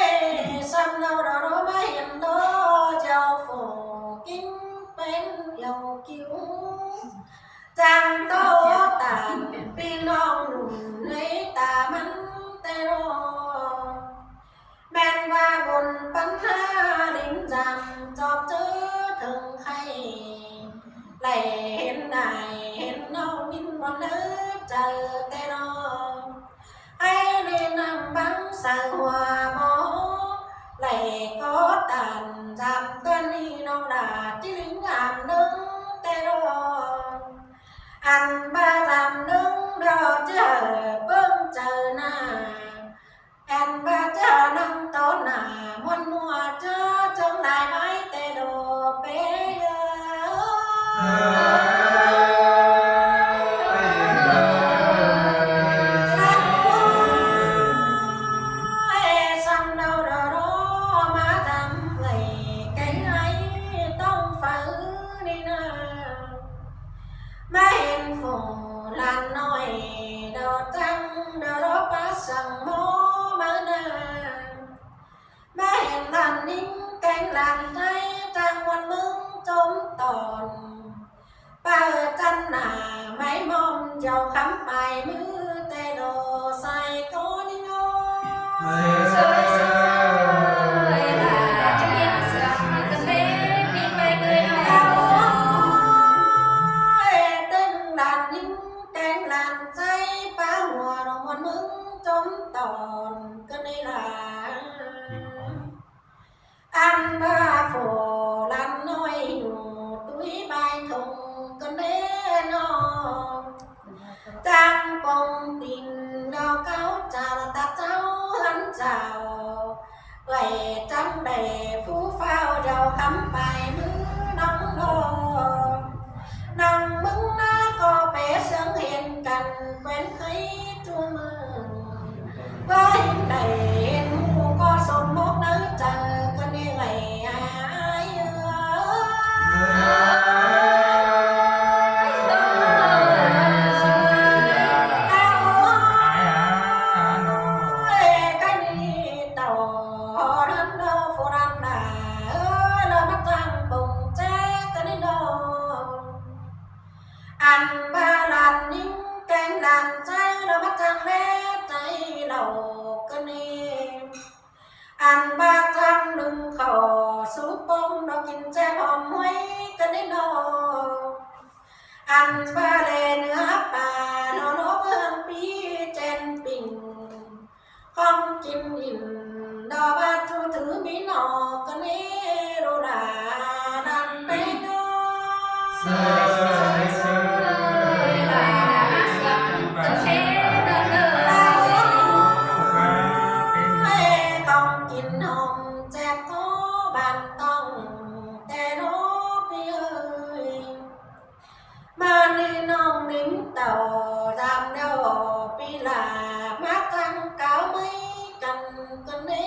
ຍ ສ່ຳເນາະ ເນາະ ມາເຫັນເນາະ ເຈົ້າໂຟກິນເປັນເຫຍົວກິວ ຈັ່ງໂຕຕານ ພີ່ນ້ອງໜຸ່ມໃນຕາມັນແຕ່ເນາະ ແມ່ນວ່າບຸນປັນຫາລິນຈຳ ຈອບເຈີເຖິງໄຄ ໄດ້ເຫັນອ້າຍເຫັນນ້ອງ ຍິນບໍ່ເນີດໃຈແຕ່ນ້ອງ ໃຫ້ແນະນຳບັງໃສ່ຫົວໝໍ ໄລ່ກໍຕານຈຳເຕືອນນີ້ ນ້ອງຫຼ້າຈິລິງງາມເນີດແຕ່ນ້ອງ ອັນບາດຳເນີດ ເຈົ້າເບິ່ງເຈີໜ້າ ແອນບາເຈົ້ານັ່ງຕໍ່ໜ້າ ມ່ວນມົວເຈົ້າຈົງຫຼາຍໄມ້ແຕ່ໂດເປເອີ ສຳເນົາດອມາດຳເອີຍ ໄກ່ໄຫ້ຕ້ອງໄຟນີ້ນາ ມາເຫັນໂຟຫຼານນ້ອຍ ດອກຈັງດອກປາສັງໝໍມານາ ມາເຫັນຫຼານຍິງແກ່ງຫຼານໄທ ຈາກວັນເມືອງຈົມຕອນ ປາເອີຈັນໜ້າໄມ້ໝອມ ເຈົ້າຄຳປາຍມືແຕ່ໂດໃສ່ກໍນິໂຍ ເອີຍ ເຕັມຫຼານຍິງ ແກ່ງຫຼານໄຊ ປາຫົວດອກມວນມຶງຈົມຕອນກະເນລາ ອັນວ່າໂຟຫຼານນ້ອຍຢູ່ຕຸ້ຍບາຍທົ່ງກະເນນອ ຈັງປົງຕິນດອກເກົ້າຈາລະຕະເຈົ້າເຮືອນເຈົ້າ ເອື້ອຍຈັ່ງໄດ້ຜູ້ຟ້າວເຈົ້າຄຳປາຍມືນຳໂລ ນຳມຶງນາກໍເປເຊິ່ງເຫັນ ອັນວ່າຫຼານຍິງແກ່ງຫຼານຊາຍລະມາຈັ່ງແລໃຈເຮົາກະເນ ອັນວ່າທາງໜຶ່ງຂໍສູ່ປ້ອງດອກກິນແຈ່ວຫອມຫວຍກະເນເນາະ ອັນວ່າແລເນື້ອປາເນາະເນາະເມືອງປີແຈນປິງ ຂອງກິນອີ່ມ ດອກບາດຈູຖືມີນອກກະເນໂລລານານເປເນາະ ຂອງກິນຫອມແຊບກໍບານຕ້ອງແຕ່ເນາະພີ່ເອີຍ. ມານີ້ນ້ອງໜິງເຕົ້າ ຖາມແລ້ວປີຫຼ້າ ມາຕັ້ງກາວໄມ້ກັນກັນເດ້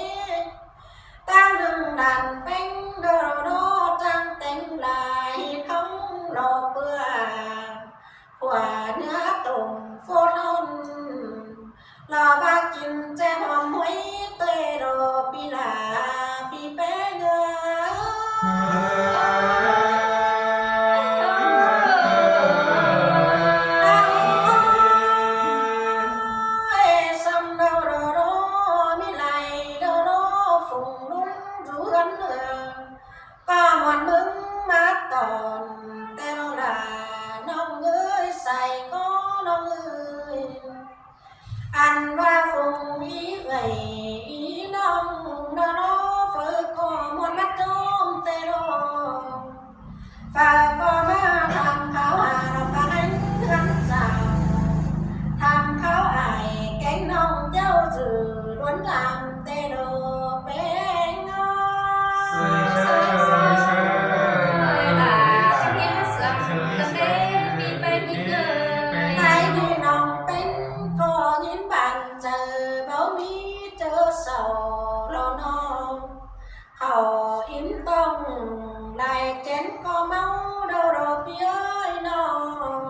ຕາໜຶ່ງດ່ານເປັງໂດໂດ ຈ້າງເຕັງຫຼາຍຂອງລໍເປືອ ຂົວເນື້ອຕົ້ມໂຟທອນ ລາວາກິນແຈ່ວຫອມຫວຍເຕໂລ ປີຫຼ້າປີແປເງືອ ຊຳໂດໂດໂດ ມີໄລໂດໂດ ຝູງລຸງຢູ່ເຮືອນເໜືອ ກໍມ່ວນມຶງມາຕອນແຕ່ໂລລາ ນ້ອງເອີຍ ໃສກໍນ້ອງເອີຍ ອັນວ່າຝູງອີເອື້ອຍອີນ້ອງເນາະ ເຟີກໍມ່ວນມາໂຈມແຕ່ລອງ ເຟີກໍມາຖາມຂ່າວຫາປານເຮືອນເຈົ້າ ຖາມຂ່າວອ້າຍແກ້ງນ້ອງເຈົ້າຊື່ດວນດາມແຕ່ໂລເປງເນາະ ໄອ້ພີ່ນ້ອງເປັນກໍຍິນບານ ເຈີເບົາມີເຈີເສົ້າລອນອງ ເຂົ້າອິນຕ້ອງຫຼາຍເຈັນກໍເມົາເດີໂລພີ່ເອີຍນ້ອງ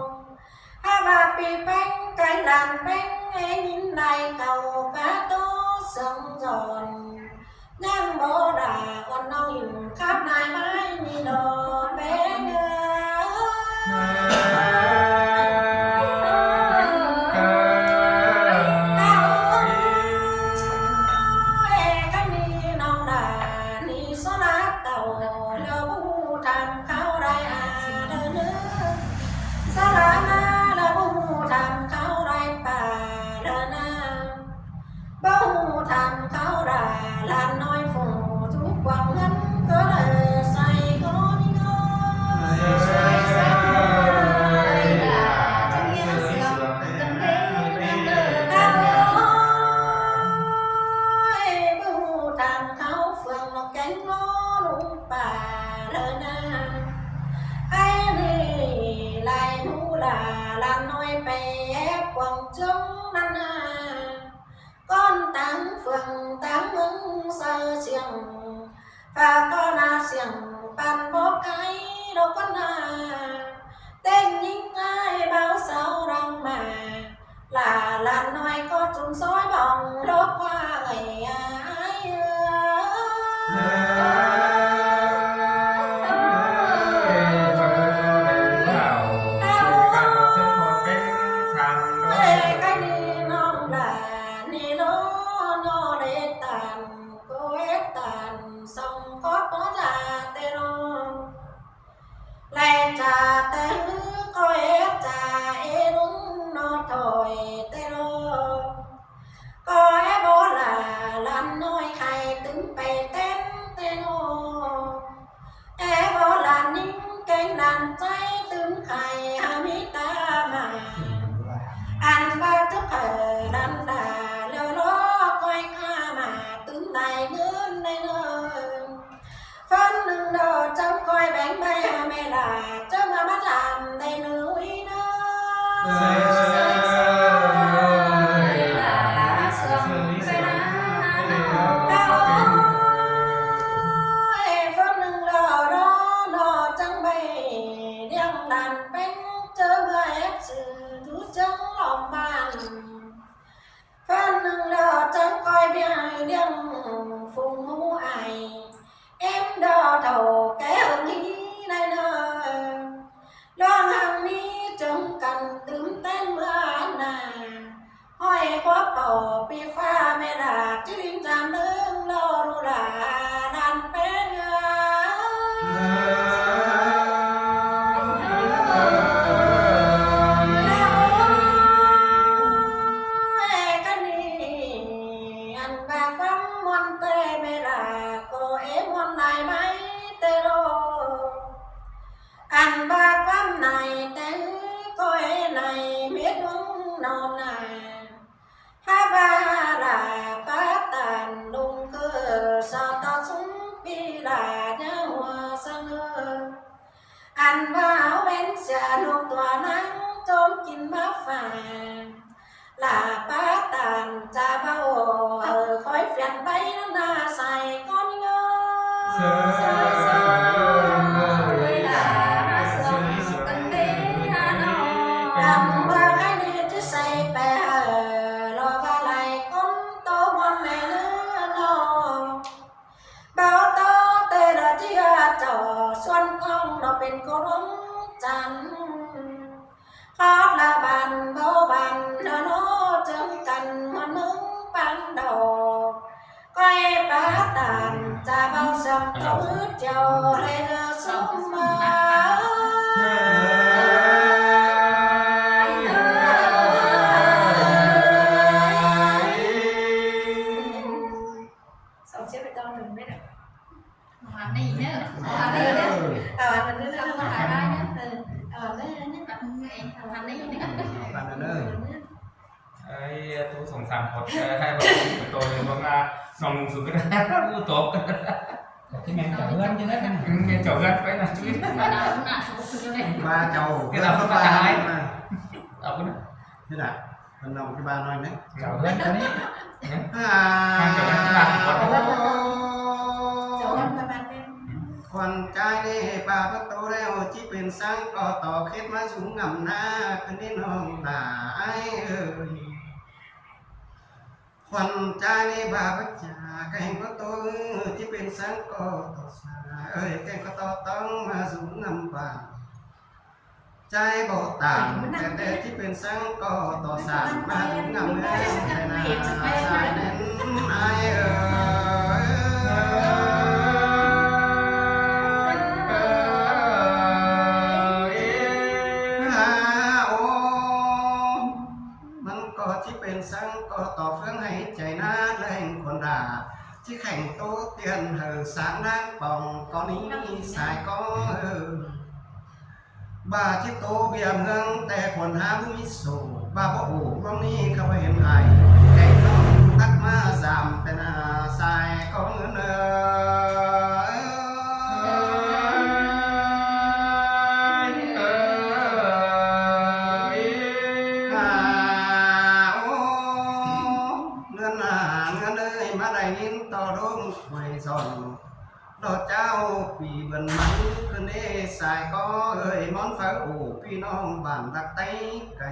ຖ້າວ່າປີແປງໄກຫຼານແປງເອງຍິນໄດ້ເກົາປາໂຕເຊິ່ງຈອນ ຍັງບໍ່ລາອ່ອນນ້ອງອິນຄາບນາຍໄມ້ມີດອກແບເງືອ ກະນີ້ນ້ອງລານີ້ສະລາເຕົ້າ ລາວບໍ່ຮູ້ຖາມຂ່າວໄດ້ອາເດີເນີ ສະລາມາລາວບໍ່ຮູ້ຖາມຂ່າວໄດ້ປາເດີນາ ບໍ່ຮູ້ຖາມຂ່າວລາ ຫຼານນ້ອຍຟູທຸກຫວັງເງິນກໍເລີຍໃສ່ກໍມີເງິນ ບໍ່ຮູ້ຖາມຂ່າວເຟືອງນອກແກງລໍລຸງປາເລີນາ ໄອ້ນີ້ຫຼາຍໝູ່ຫຼາ ຫຼານນ້ອຍໄປແອບກວາງເຈີງນັ້ນນາ ກ່ອນຕາງເຟືອງຕາງເມືອງເຊີສຽງ ຝາກກໍໜ້າສຽງປັນບໍ່ໄກດອກກັນນາ ເຕັງຍິງອ້າຍບ່າວສາວດັງມາ ຫຼາຫຼານນ້ອຍກໍຈຸມຊອຍບອງດອກວ່າເອີຍອ້າຍເອີຍ ເອີຍ ໄກນີ້ນ້ອງຫຼາ ນີ້ໂລ ໂນເລຕານ ໂກເອຕານ ສອງກໍປະຈາເຕໂລ ແລຈາແຕ່ຮືກໍເອຈາເອລຸງນອຖອຍແຕ່ໂລ ກໍເອບໍລາຫຼານນ້ອຍໄຂ່ຕຶງໄປເຕັ້ນແຕ່ໂລ ແອບໍລານຍິງແກງຫຼານໃຈຕຶງໄຂ່ຫາມີຕາມາ ອັນວ່າຕຶກເຂີລານຕາແລ້ວລໍກອຍຂ້າມາຕຶງໄດ້ເງິນໄດ້ເນີ ເຟີນໜຶ່ງດອກຈຳກອຍແບ່ງໃບຫາແມ່ຫຼາ ເຈົ້າມາມາຖາມໄດ້ໜຶ່ງອຸຍເນີ ເຟີນໜຶ່ງດອກດອກດອກຈຳໃບ ລ້ຽງຫຼານເປັນເຈີເມື່ອແອບຊື່ຢູ່ເຈີງລ້ອມບ້ານ ເຟີນໜຶ່ງດອກຈຳກອຍເບຍໃຫ້ລ້ຽງຝູງໝູອ້າຍ ເອັມດອກເຖົ້າແກ່ເຫິງຮີໄດ້ເນີ ລອງຫັງມີເຈີງ ນອນນາ ຫາບາລາປາຕານລຸງເກີດ ສາວຕາສຸງປີລາຍາຫົວສະເໜີ ອັນວ່າເຮົາເປັນເສືອລູກຕົວນາງ ຈົ່ມກິນມາຝາກ ລາປາຕານຈາເບົາ ເອີ ຄອຍແຟນໄປນຳໜ້າສາຍກ່ອນເງິນ ເຊີນ ເຊີນ ເຊີນ ເຊີນ ເຊີນ ອັນວ່າໃຜນີ້ຈະໃສ່ໄປໃຫ້ ລໍວ່າຫຼາຍຄົນໂຕມ່ວນແນ່ເນີນອ ເບົາໂຕເຕີລະເທື່ອເຈົ້າ ຊວນກ້ອງເນາະເປັນຄົນວງຈັນ ຂອດລະບານເບົາບານເນາະ ເຈີກັນມາໜຶ່ງປານດອກ ກ້ອຍປາຕານຈາເບົາສອງໂຕເຈົ້າ ແລະເດີຊຸມມາ ສອງເຊຍໄປຕອນໜຶ່ງໄດ້ນະ ປະມານນີ້ເດີ ປະມານນີ້ເດີ ເອົາອັນນັ້ນເດີ ເອົາອັນນັ້ນເດີ ເອີ ເອົາອັນນັ້ນເດີ ປະມານນີ້ເດີ ປະມານນັ້ນເດີ ເອີຍ ໂຕສອງສາມຄົນ ເອີ ໃຫ້ເບິ່ງໂຕໜຶ່ງເບິ່ງ ອ່າ ສອງໜຶ່ງສູນກໍໄດ້ ຮູ້ຕົກ ທີ່ແມ່ນເຈົ້າເຮືອນຈັ່ງໃດ ອືມ ແມ່ນເຈົ້າເຮືອນໄປນະ ຊີວິດ ໜ້າສົກຄືເລີຍ ວ່າເຈົ້າເຮືອນ ເອົາພຸ້ນນະ ເອົາພຸ້ນນະ ນີ້ລະ ເພິ່ນເອົາທີ່ບ້ານໜ້ອຍໜຶ່ງ ເຈົ້າເຮືອນຕົວນີ້ ຮະ ອ່າ ເຈົ້າເຮືອນທີ່ບ້ານກ່ອນ ເຈົ້າເຮືອນປະມານນີ້ ຂວັນໃຈນີ້ປາປະຕູແລ້ວ ຊິເປັນສັງກໍຕໍ່ ຄິດມາສູງງາມໜ້າ ຄືນນີ້ນ້ອງຫຼ້າອ້າຍເອີຍ ຂວັນໃຈນີ້ບາປະຈາ ແກ່ງປະຕູ ຊິເປັນສັງກໍຕໍ່ສາເອີຍ ແກ່ງກໍຕໍ່ຕ້ອງມາສູງງາມບ້ານ ໃຈບໍ່ຕາມ ແຕ່ແຕ່ທີ່ເປັນສັງກໍຕໍ່ສານ ມາເຖິງງາມເມືອງໄທນາຊາຍແດນອ້າຍເອີຍ ໂອ ມັນກໍທີ່ເປັນສັງກໍຕໍ່ເຟືອງໃຫ້ໃຈນາແລງຄົນດາ ທີ່ແຂ່ງໂຕຕຽນໃຫ້ສາງນາງປອງ ກໍນີ້ສາຍກໍເອີຍ ບາຊິໂຕເບຍເມືອງແຕ່ຄົນຫາບໍ່ມີໂສ ບາບໍ່ໂອ ລອງນີ້ເຂົາເຫັນອ້າຍ ແກ່ນ້ອງຕັກມາສາມແຕ່ໜ້າສາຍຂອງເງິນເອີຍ ເງິນ ເງິນເອີຍ ມາໄດ້ຍິນຕໍ່ດົງຫ້ວຍຊ່ອງ ດອກເຈົ້າປີເບິ່ນມັນຂຶ້ນເດ ສາຍກໍເອີຍ ມອນເຝົ້າໂອ ພີ່ນ້ອງບ້ານລັກໄຕໄກ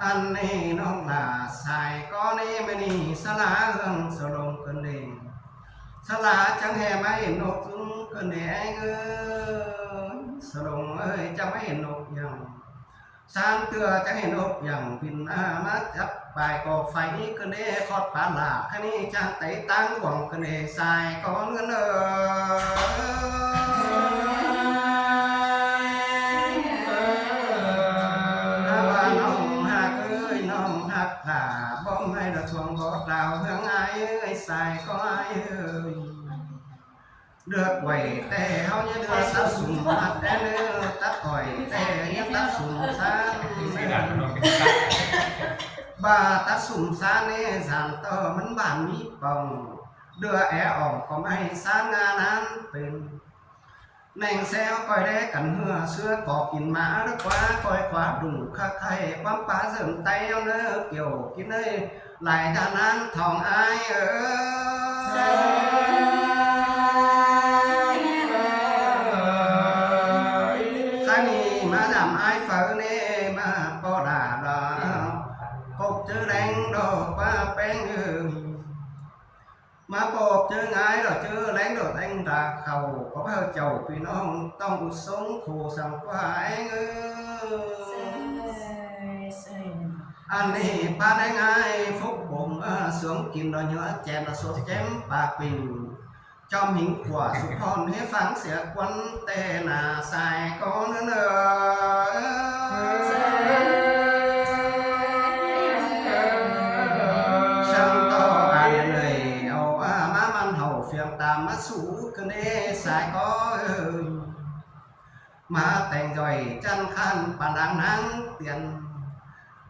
ອັນນີ້ນ້ອງຫຼ້າສາຍກໍນີ້ ມະນີສາລາເຮືອງສະຫຼົງຂຶ້ນເດ ສາລາຈັ່ງແຫ່ໄມ້ນົກສູງຂຶ້ນເດ ອ້າຍເອີຍ ສະຫຼົງເອີຍ ຈັ່ງໄມ້ນົກຍັງ ສາມເທື່ອຈະເຫັນອົກຫຍັງບິນ ອາ ມາຈັບປາຍກໍໄຟ ກະເນຂອດປາຫຼາກ ຄະນີຈາງໄຕຕາງຫວງ ກະເນສາຍກ່ອນເງິນເອີຍ ຖ້າວ່ານ້ອງຮັກເອີຍ ນ້ອງຮັກຫຼ້າ ບໍ່ໃຫ້ລະທວງບໍ່ລາວເຮືອງອ້າຍເອີຍ ສາຍກໍອ້າຍເອີຍ. ເລືອກໄວ້ແຕ່ເຮົາຍັງເດືອດສັດສຸມ ຮັກແຕ່ເນື້ອຕັດອ້ອຍ ແຕ່ຍັງຕັດສຸມຊານ ບ້າຕັດສຸມຊານເນ ສານຕໍ່ມັນບ້ານມີປ່ອງ ເດືອແອອອກກໍໄມ່ຊານງານນັ້ນເປັນ ແໜງແຊວກ້ອຍແລກັນເຮືອ ເສືອກໍກິນໝາ ແລະກວ່າກ້ອຍຂວາດຸງຄາໄຂ່ ຄວາມປາເສີມໄຕເອົາເນີ ກ່ຽວກິນເອີຍ ຫຼາຍດານານທອງອ້າຍເອີຍ ຄະນີມາດຳອ້າຍເຝີເນ ມາປໍດາລາ ກົບເຈີແລງດອກປາແປ້ງເອີຍ ມາບອກເຈີງາຍດອກເຈີແລງດອກແລງດາເຂົ້າ ກໍພາເຈົ້າພີ່ນ້ອງຕ້ອງອຸສົງໂຄສັງປາແອງເອີຍ ອັນນີ້ປາແດງອ້າຍຟຸກບົງ ເອີ ສວງກິນດອກເຫຍື້ອແຈນ ສວກແຈມປາປິງ ຈອມຫິງຂວາສຸພອນ ໃຫ້ຟັງເສຍຄວັນແຕ່ໜ້າສາຍກ່ອນເນີ ເຊີນຕໍ່ອັນເລີຍ ເອົາອາມາມັນເຮົາຟຽງຕາມມາສູ່ກະເນສາຍກໍເອີຍ ມາແຕ່ງຈ້ອຍຈັນຄັນປານນາງນາງຕຽນ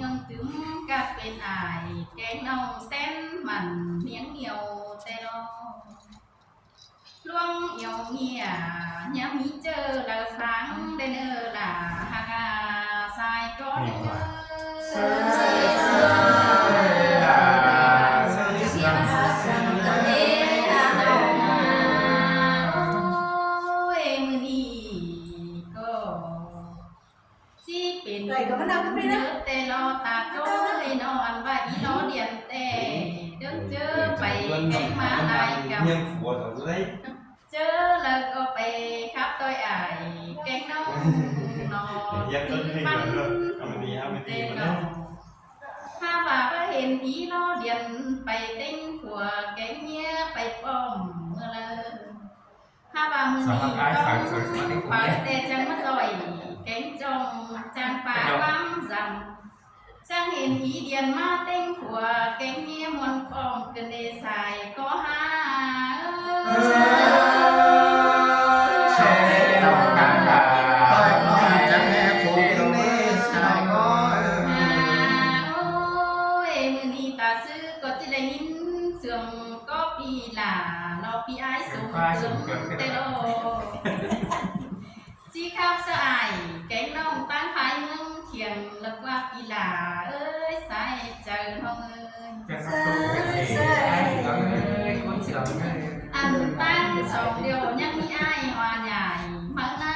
ຍືງຕຶມກັບເປັນອ້າຍ ແກງນ້ອງແຕ່ນໝັ້ນ ນຽງໜຽວແຕ່ລອງ ລວງອຽວເງຍ ຍາມມີເຈີລາວຟັງໄດ້ເນີລາ ຫາກອາສາຍກໍເດີ ໂອ້ຍ ມື້ນີ້ກໍຊິເປັນ ໄດ້ກໍມານັ່ງກັນໄປນະ ແຕ່ລໍຕາຈ້ອຍນອນວ່າອີລໍດຽນແຕ່ ເດີເຈີໄປແກງມາຫຼາຍກຳ ເຈີແລ້ວກໍໄປຂັບຕ່ອຍອ້າຍ ແກງນ້ອງນອນ ຍາກເອີ້ນເພງເດີ ເອົາໄປດີ ເອົາໄປດີ ແຕ່ນອນ ຖ້າວ່າເຫັນອີລໍດຽນໄປເຕັງຂົວ ແກງເມຍໄປປ້ອມເມື່ອເລີ ຖ້າວ່າມື້ນີ້ຕ້ອງຝັນແຕ່ຈັ່ງມາຊ່ອຍ ແກງຈ່ອງຈານປາຄວາມຈຳ ຊ່າງເຫັນອີດຽນມາເຕັງຂົວ ແກງເມຍມ່ວນປ້ອມ ເກີນເດຊາຍກໍຫາ ເອີ ແຊນອກກັນດາ ຕ້ອງນ້ອຍຈັງແຮງໂຟເປັນເດຊາຍກໍເອີ ຫາ ໂອ້ຍ ມື້ນີ້ຕາຊື່ກໍຈະໄດ້ຍິນສຽງກໍປີຫຼາ ລອກປີອ້າຍສົມເກີນແຕ່ລອກ ຊິຄັບສະອາຍ ແກງນ້ອງຕັ້ງພາຍເມືອງຂຽງ ລະກວ່າປີຫຼາເອີຍ ສາຍໃຈນ້ອງເອີຍ ຈະສັກໂຕເປັນເດຊາຍເອີຍ ຄົນສຽງເອີຍ ອັນຕັ້ງສອງດຽວຍັງມີອ້າຍວ່າໃຫຍ່ ເມືອງນາ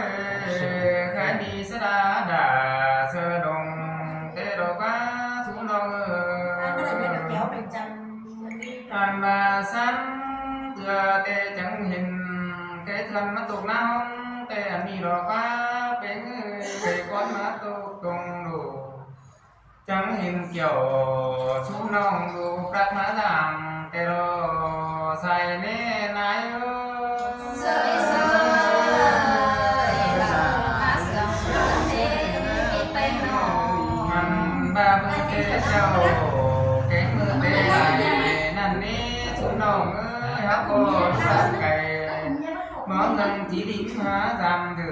ຍ ໃຜມີສະດາດາເຊີນອງ ແຕ່ດອກວ່າຊຸມນ້ອງເອີຍ ອັນວ່າຊັ້ນເທື່ອແຕ່ຈັ່ງເຫັນ ແຕ່ເທື່ອມາຕົກນ້ຳ ແຕ່ອັນນີ້ດອກວ່າເປັນເອີຍ ໄປກ່ອນມາຕົກຕົງໂລກ ຈັ່ງເຫັນກ່ຽວຊຸມນ້ອງຢູ່ປັກມາທາງ ແຕ່ລໍໃສ່ແມ່ນາຍເອີຍ ມັນບາບເອີຍແຕ່ເຈົ້າ ແກງເມືອແຕ່ຫຼາຍນັ້ນນີ້ ຊຸມນ້ອງເອີຍ ເຮົາກໍຈາກໄກ ມາເມືອງທີ່ດິນຫາສາມເດີ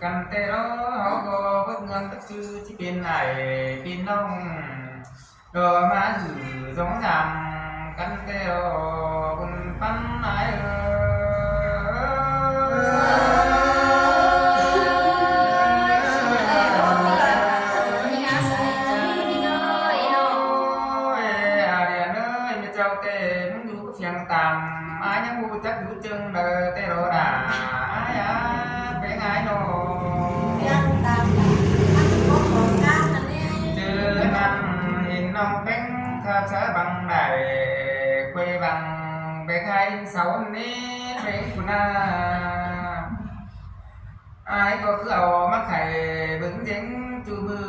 ກັນແຕ່ລໍ ເຮົາກໍເບິ່ງເມືອງ ຄືຊິເປັນອ້າຍເປັນນ້ອງ ດອກມາຫືສອງສາມ ກັນແຕ່ລໍບຸນປັນອ້າຍເອີຍ ອາດຽນເອີຍ ແມ່ເຈົ້າແຕ່ ຢູ່ສຽງຕາມ ອ້າຍຍັງບໍ່ຮູ້ຈັກຢູ່ເຈີ່ງເດີ ແຕ່ລໍດາ ອ້າຍອາ ເປັນຫຍັງນ້ອງ ສຽງຕາມ ມັນບໍ່ຂອງການນັ້ນເດ້ ເຈີ່ນັ້ນເຫັນນ້ອງເປັນ ຖ້າສາບັງໄດ້ ເຄີຍບັງໄປຂາຍເສົານີ້ ເປັນຜູ້ນາ ອ້າຍກໍຄືເອົາມາໄຂເບິ່ງເຈັງຈຸມື້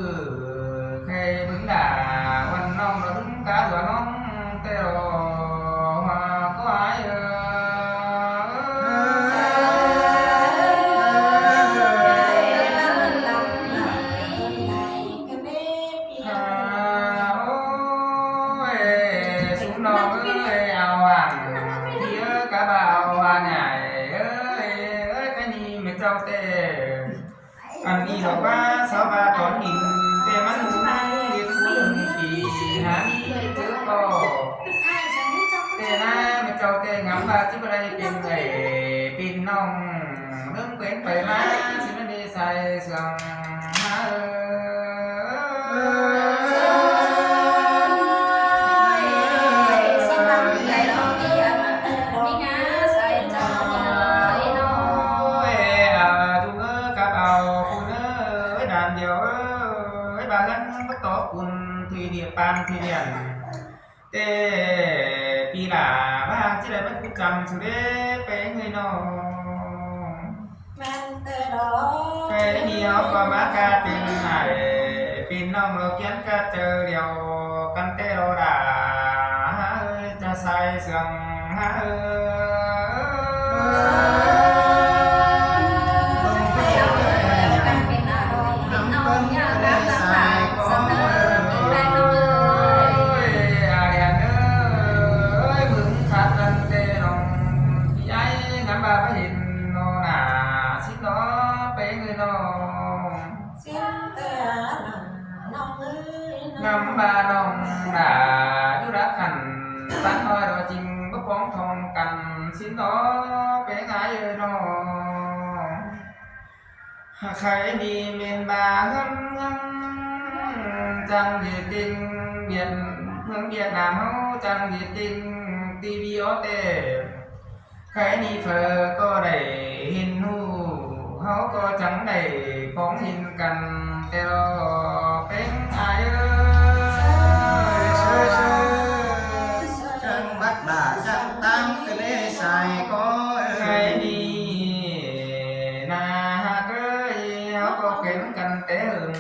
ໄຂເບິ່ງດາວັນນ້ອງລະດຶງກາຕົວນ້ອງແຕ່ລໍວ່າກໍອ້າຍເອີຍ ໂອ້ຍ ຊຸມນ້ອງເອີຍ ເອົາອັນ ພີ່ເອີຍ ກະບ່າວວ່າໃຫຍ່ເອີຍ ເອີຍ ຄະນີ້ແມ່ເຈົ້າແຕ່ ອັນນີ້ດອກວ່າຊາວບ້ານຕອນນີ້ ແຕ່ມັນຫຸ່ນເຮັດບຸນປີ ຫາມີເຈີກໍ ແຕ່ນາແມ່ເຈົ້າແຕ່ງາມວ່າຊິບໍ່ໄດ້ເປັນເອື້ອຍເປັນນ້ອງ ເລື່ອງເປັນໄປມາຊິມັນໄດ້ໃສ່ເຊື່ອງຫາເອີຍ ໂອ້ຍ ອາຈຸເອີຍ ກັບເອົາຄຸນເອີຍ ດານດຽວເອີຍ ບາດເຮືອນບໍ່ຕົກຄຸນ ທີ່ເນຍປານທີ່ເນຍ ແຕ່ປີຫຼ້າວ່າຈະໄດ້ມາຈຳສຸເດເປັນເອີຍນ້ອງ ແມ່ນແຕ່ດອກ ແຕ່ດຽວກໍມາກາເປັນອ້າຍເປັນນ້ອງ ລອກຽນກະເຈີດຽວກັນແຕ່ລອດາ ຈະໃສ່ເຊື່ອງຫາເອີຍ ລົງໄປ ນ້ອງ ຊິນແຕ່ນ້ອງເອີຍ ນຳວ່ານ້ອງຫຼ້າຢູ່ລະຄັນ ປັນວ່າດອກຈິງບໍ່ປອງທອງກັນ ຊິນເນາະ ເປັນຫຍັງເອີຍນ້ອງ ຫາກໃຄນີ້ແມ່ນວ່າເຮືອນ ເຮືອນ ຈັ່ງຊິເກັ່ງ ວຽດ ເມືອງຫວຽດນາມເຮົາ ຈັ່ງຊິເກັ່ງ ທີວີອອເຕ ໃຄນີ້ເພິ່ນກໍໄດ້ເຫັນຮູ້ ເຮົາກໍຈັ່ງໄດ້ປອງເຫັນກັນ ແຕ່ລະເປັນອາຍເອີຍ ເຊີຍ ເຊີຍ ເຊີຍ ເຊີຍ ຈັງບັກຫຼ້າຈັງຕາມຄືເດຊາຍກໍເອີຍ ໃຄນີ້ນາຫາກເອີຍ ເຮົາກໍເປັນກັນແຕ່ເຫິງ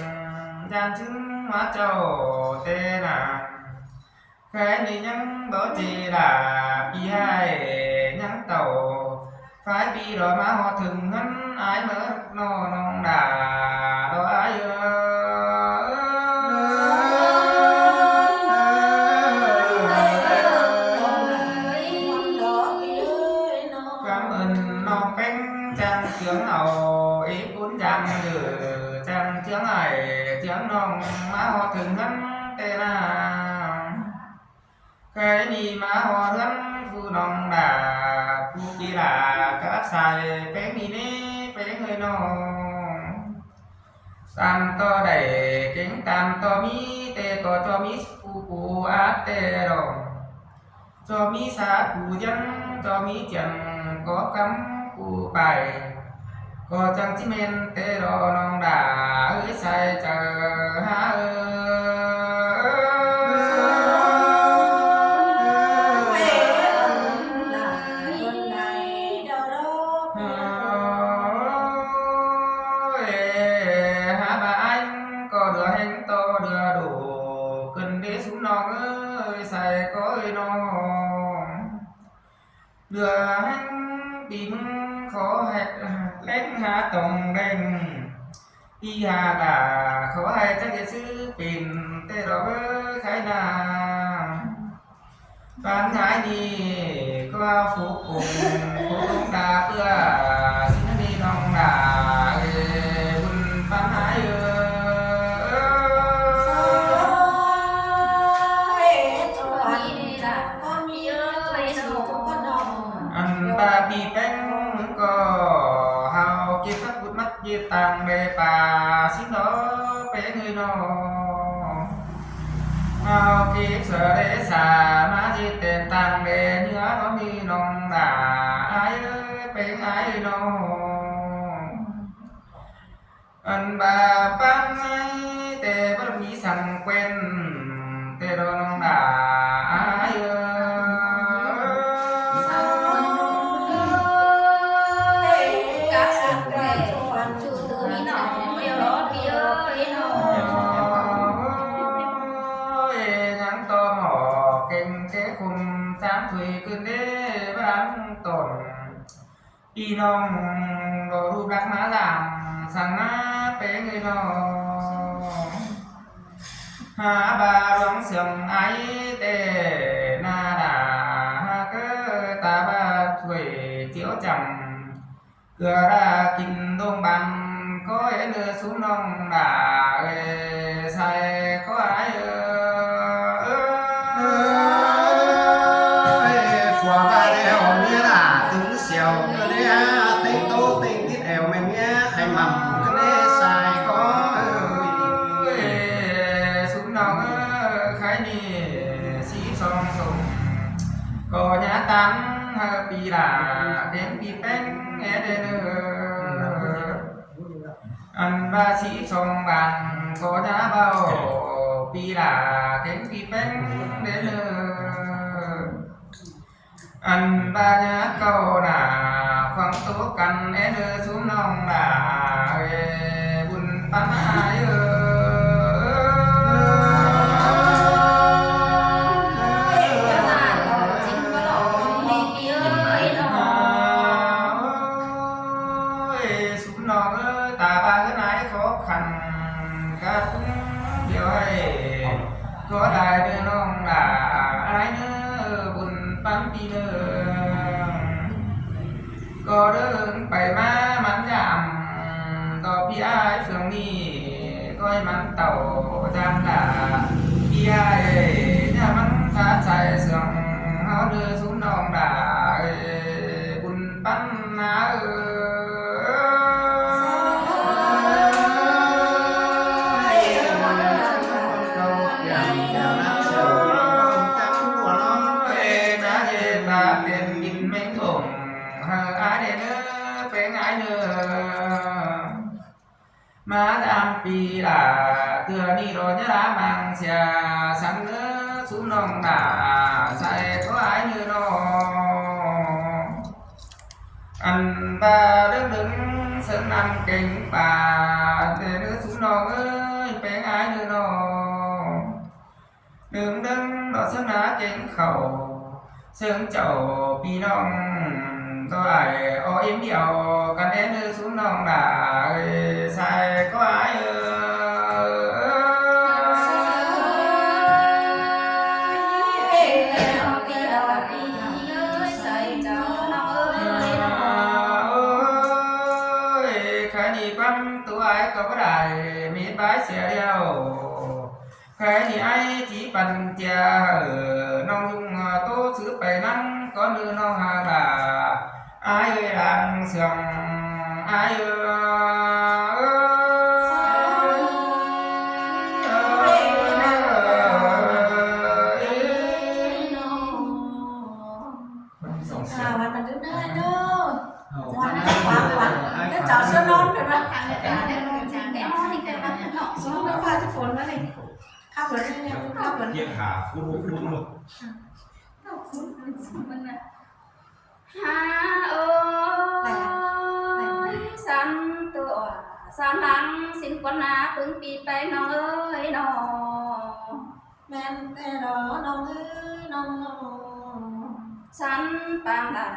ຢ້ານຊຶງມາເຈົ້າແຕ່ນານ ແຄນີ້ຍັງບໍ່ເຈລາ ພີ່ອ້າຍຍັງເຕົາ ຝ່າຍພີ່ດອກມາຮອດເຖິງເຮືອນອາຍເມີດນ້ອງ ນ້ອງດາດອກອາຍເອີຍ ກຳເອີ້ນນ້ອງເປັນຈັ່ງເຈືອງເອົາ ເອກຸນຢ່າງເດີ ຈັ່ງເຈືອງອ້າຍເຈືອງນ້ອງ ມາຮອດເຖິງເຮືອນແຕ່ນາ ໃຄນີ້ມາຮອດເຮືອນຜູ້ນ້ອງດາ ຜູ້ກິລາກັບສາຍ ເປັນນີ້ເນ ເປັນເອີຍນ້ອງ ຕາມຕໍ່ໄດ້ເກັ່ງຕາມຕໍ່ມີ ແຕ່ກໍຈະມີຜູ້ປູອາດແຕ່ດອກ ຈະມີສາປູຢຽນ ຈະມີຈຽນກໍກຳກູໄປ ກໍຈັ່ງຊິແມ່ນແຕ່ດອກນ້ອງດາເອີຍ ໃສ່ເຈີຫາເອີຍ ຫາບາອາຍກໍເດືອແຮງຕໍ່ເດືອໂດ ຂຶ້ນເດຊຸມນ້ອງເອີຍ ໃສ່ກໍເອີຍນ້ອງ ເຫຼືອແຮງປີມຶງ ຂໍໃຫ້ແລງຫາຕ້ອງແລງ ປີຫາກາ ຂໍໃຫ້ຈັກເຮັດຊື່ເປັນ ແຕ່ດອກເອີຍໄຄນາ ປານຫາຍນີ້ກໍວ່າຟຸກອົງ ຟຸກອົງດາເພື່ອ ຊິນະນີນ້ອງດາເອີຍ ບຸນປານຫາຍເອີຍ ອັນບາບີແປ້ງກໍ ເຮົາເກັບສັກບຸດມັດ ເຮັດຕາງແດ່ປ່າ ຊິນເນາະ ເປັນເອີຍນ້ອງ ເຮົາເກັບເສືອແດ່ສາ ມາເຮັດແຕ່ນຕາງແດ່ເໜືອ ເນາະມີນ້ອງດາ ອາຍເອີຍ ເປັນອາຍເອີຍນ້ອງ ອັນບາປານໃນ ແຕ່ບໍ່ມີສັງເກວນ ແຕ່ດອກນ້ອງດາ ອາຍເອີຍ ຍັງຕໍ່ໝໍ້ເກັ່ງແຕ່ຄົມ ສາມຖ້ວຍຂຶ້ນເດ້ບາງຕົນ ພີ່ນ້ອງບໍ່ຮູ້ຈັກມາລາງ ສັງມາເປັນເອີຍນ້ອງ ຫາບາຫຼວງເຊື່ອງອາຍແຕ່ນາດາ ຫາກເກີດຕາບາດຖ້ວຍຈຽວຈຳ ເກືອລາກິນດົງບັນ ກໍເອີຍເນີຊຸມນ້ອງດາເອີຍ ໃສ່ກໍອາຍເອີຍ ຜົວວ່າແລ້ວເມຍຫຼ້າຕຶງສຽວ ກໍເລີຍເຕັງໂຕເຕັງຕິດແອວແມ່ເມຍ ໃຫ້ໝ່ຳກໍເລີຍໃສ່ກໍເອີຍ ຊຸມນ້ອງເອີຍ ໃຄນີ້ສີສອງສົມ ກໍຢ່າຕາມໃຫ້ປີຫຼ້າ ເປັນປີແປ້ງແອເດເນີ ອັນວ່າສິບສອງບານກໍຢ່າເວົ້າ ປີຫຼ້າເກັ່ງປີແປ້ງເດີເລີ ອັນວ່າຢ່າກ້າວໜ້າ ຂວາງໂຕກັນແອເດີຊຸມນ້ອງຫຼ້າເອີຍ ບຸນປັນອາຍເອີຍ ໂອ້ຍ ຊຸມນ້ອງເອີຍ ຕາບາເອີຍ ນາຍຂໍຂັນ ກະປຸງດຽວໃຫ້ ຂໍໄດ້ເດີນ້ອງຫຼ້າ ອາຍເດີ ບຸນປັນປີເດີ ກໍເດີໄປມາມັນຍາມ ຕໍ່ ພີ່ອ້າຍເຟືອງນີ້ ກໍໃຫ້ມັນເຕົາຈານລະ ພີ່ອ້າຍເອີຍ ຢ່າມັນຂາດສາຍເຊື່ອງເຮົາເດີ ຊຸມນ້ອງຫຼ້າເອີຍ ບຸນປັນນາເອີຍ. ເອີຍ ນາເອຕາເປັນບິນແມງກົງ ເອີຍ ອ້າຍເດີ ແປງອ້າຍເດີ. ມາຕາມປີລະ ເທື່ອນີ້ລໍຍາລາມັງເສຍສັງເດີ ຊຸມນ້ອງຫຼ້າ ໃສ່ຂໍອາຍເດີນ້ອງ. ອັນບາເດິງເດີງເຊິ່ງນ້ຳເກັງປາ ເດີ ຊຸມນ້ອງເອີຍ ແປງອາຍເດີນ້ອງ. ເດີງເດີງດອກເຊິ່ງນາເກັງເຂົ້າ ເຊິ່ງເຈົ້າພີ່ນ້ອງ ຕໍ່ອ້າຍອໍເອັມດຽວກັນແດ່ເດີ ຊຸມນ້ອງຫຼ້າເອີຍ ໃສ່ຂໍອາຍເອີຍ. ໂອ້ຍ ຂາຍໜີຄວາມຕົວອ້າຍກໍບໍ່ໄດ້ ມີບາຍເສຍແລ້ວ. ໃຜນີ້ອ້າຍຊິປັນເຈຍ ເອີ ນ້ອງຍຸງໂຕຊື້ໄປນຳ ກ່ອນເດີນ້ອງຫາກຫຼ້າ ອ້າຍເອີຍ ຫຼັງເຊື່ອງອ້າຍເອີຍ. ອ່າ ວັນມັນດື້ນາເດີ ວັນ ວັນ ວັນ ເຈົ້າເຊື່ອນອນເປັນວ່າ ສົມມຸດວ່າຟ້າຈະຝົນມານີ້ ຂັບລົດນີ້ ຂັບລົດ ຮາໂອ້ຍ ສັນຕົວ ສັນຫຼັງ ສິນກວນໜາ ປຶງປີໄປ ນ້ອງເອີຍນ້ອງ ແມ່ນແທ້ດອກ ນ້ອງເອີຍນ້ອງ ສັນປາງຫຼາ